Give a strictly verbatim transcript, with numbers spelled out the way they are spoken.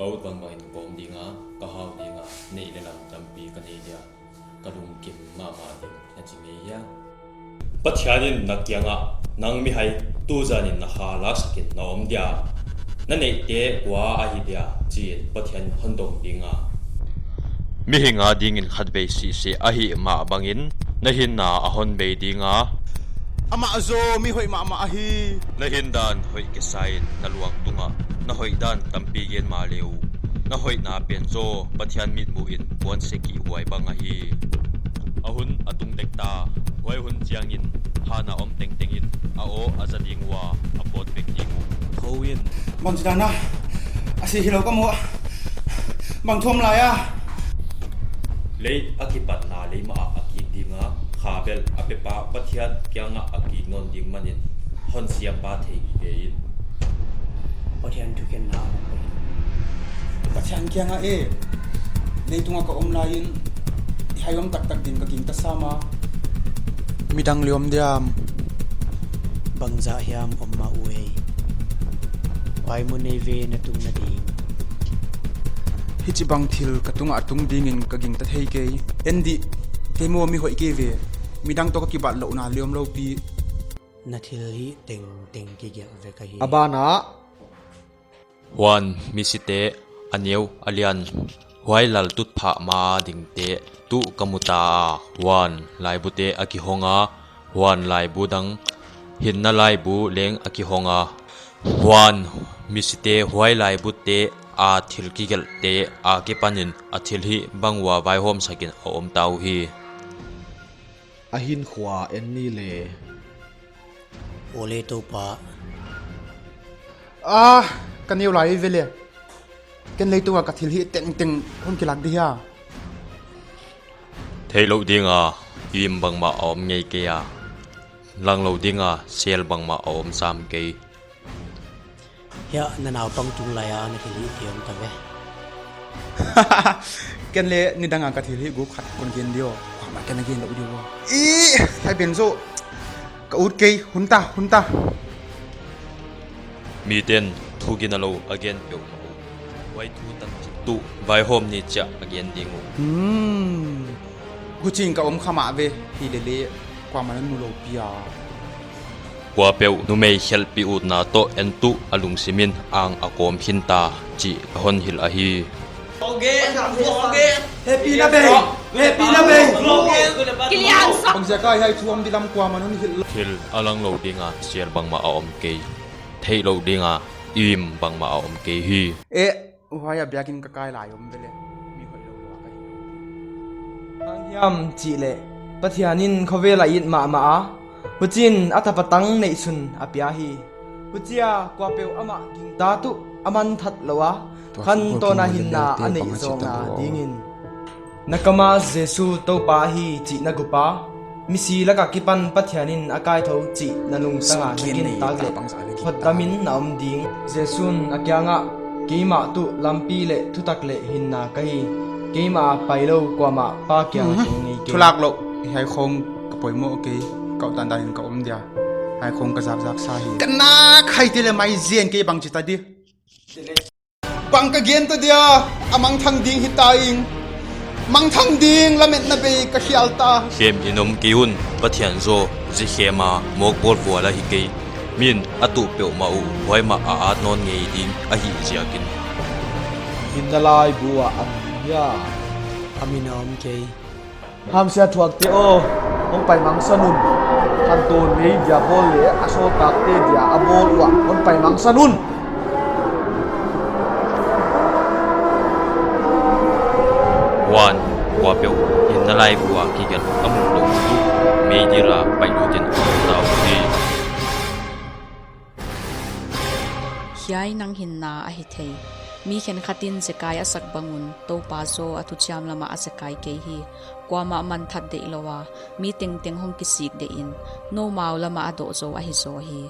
Ka ut bangbang in ka om ding a, ka hau ding a, neih leh lamh tampi ka nei dia, ka lungkim mahmah ding, na chi ngei hia? Pathian in na kiangah, nang mihai, tuzan in na kha laksak in na om dia, na neihte kua ahi dia, chi in Pathian in hon dong ding a. Mihing a ding in khatvei sihseh ahih mah bang in, na hinna a hon bei ding a. Amah zaw mi hoih mahmah ahi. Na hindan hoih kisa in, na luang tungah na hoihdan tampi gen mahle uh, na hoihna pen zaw Pathian mitmuh in puansia kihhuai bang ahi. A hun a tung dek ta, huai hun chiang in han a om tengteng in a aw a za ding ua, a pawt vek ding uh. Khou in. Bangchidan a, a si hilou ka mu a, bang thu om lai a? Lei a kipatna lei mah ah a kik ding a, kha bel a pepa Pathian kiangah a kik nawn ding man in, hon siampa thei gige in. Pathian thukhenna a om kei. Pathian kiangah e, leitung a ka om lai in, hiai om taktak ding ka gingta sam a. Midang leh om diam? Bangzah hiam om mah uh ei. Huai mun nei ve na tungna ding. Hichibang thil ka tungah a tung ding in ka gingta thei kei. En dih, kei maw mi hoih kei ve. Midang toh ka kibatlouhna leh omlou pi. Na thilhih tengteng kigelh vek ahi. A ban ah. Huan misite, a neu a lian, huai laltutphah ma dingte tuh ka mu ta a, huan laibute a kihong a, huan laibu dang, hinna laibu leng a kihong a, huan misite huai laibute a thil kigelhte akipan in a thilhih bang ua vaihawmsak in a om ta uhi. A hinkhua en ni le. Aw le Toupa. Ah, ka neu lai ve le. Ken leitung a ka thilhih tengteng hon kilak di hia? Theihlouh ding a im bangmah a om ngei kei a, langlou ding a sel bangmah a om sam kei. Hiah na naupang tung lai a na thilhihte om ta ve. Ken leh nidang a ka thilhih guk khat kon gen di aw. Kuamah ken a gen louh di aw. Ih, hai ben zaw. Ka ut kei, hun ta, hun ta. Miten thu ginalou a gen peuhmah uh. Huai thu tan tuh vaihawm ni chiah a gen ding uh. Hmm. Huchiin ka om kha mah ve, hilele kuamah na nu lou pi a. Kuapeuh numei khelhpih utna toh en tuh a lungsim in ang a kawm khin ta chih ka hon hilh ahi. Happy na bei, happy na bei. Kilian sa. Bangziak a hiai thu om di lam kuamah hon hilh lou. Thil a langlou ding a sel bangmah a om kei. Theihlouh ding a im bangmah a om kei hi. Eh, huai a biakin ka kai lai om ve le, mi hoihlou lua ka hi. Bang hiam chih leh, Pathian in khovel a it mahmah a, huchiin a tapa tang neihsun a pia hi. Huchia kuapeuh amah gingta tuh a manthat lou a, khantawn a hinna a neih zawkna dingin. Na kam a Jesu Toupa ahi chih na gup a, misi lak a kipan Pathian in a kaithou chih na lungtang a na gintak leh, hotdam in na om ding. Jesu'n a kiangah, keimah tuh lampi leh thutak leh hinna ka hi. Keimah a pailou kuamah Pa kiang a keng ngei kei. Thulak lou, hiai khong ka poimoh kei, ka ut dandan in ka om dia. Hiai khong ka zakzak sa hi. Ka na khaite leh mai zen kei bang chih ta di. Bang ka gen ta dia, a mangthang ding hita ing. Mangthang ding lametna bei ka hial ta. Khem in om kei un, Pathian zaw zi khem a mawk bawl vual ahi kei. Min a tuh peuhmah uh, huai mah a at nawn ngei ding ahih ziakin. Hinna laibu ah a om hia? A min a om kei. Hamsia thuakte aw, hong pai mangsan un. Khantawn nei dia bawl leh a sawltakte dia a bawl uah hong pai mangsan un. Huan, kuapeuh hinna laibu a kigelh a muh louh tuh, meidil a paih lut in a om ta uhi. Hiai nang hinna ahi thei. Mi khenkhat in zekai a sak bang un, Toupa zaw a thuchiam lam ah a zekai kei hi. Kuamah manthat deihlou a, mi tengteng hong kisik deih in, noumau lam ah a doh zou ahi zaw hi.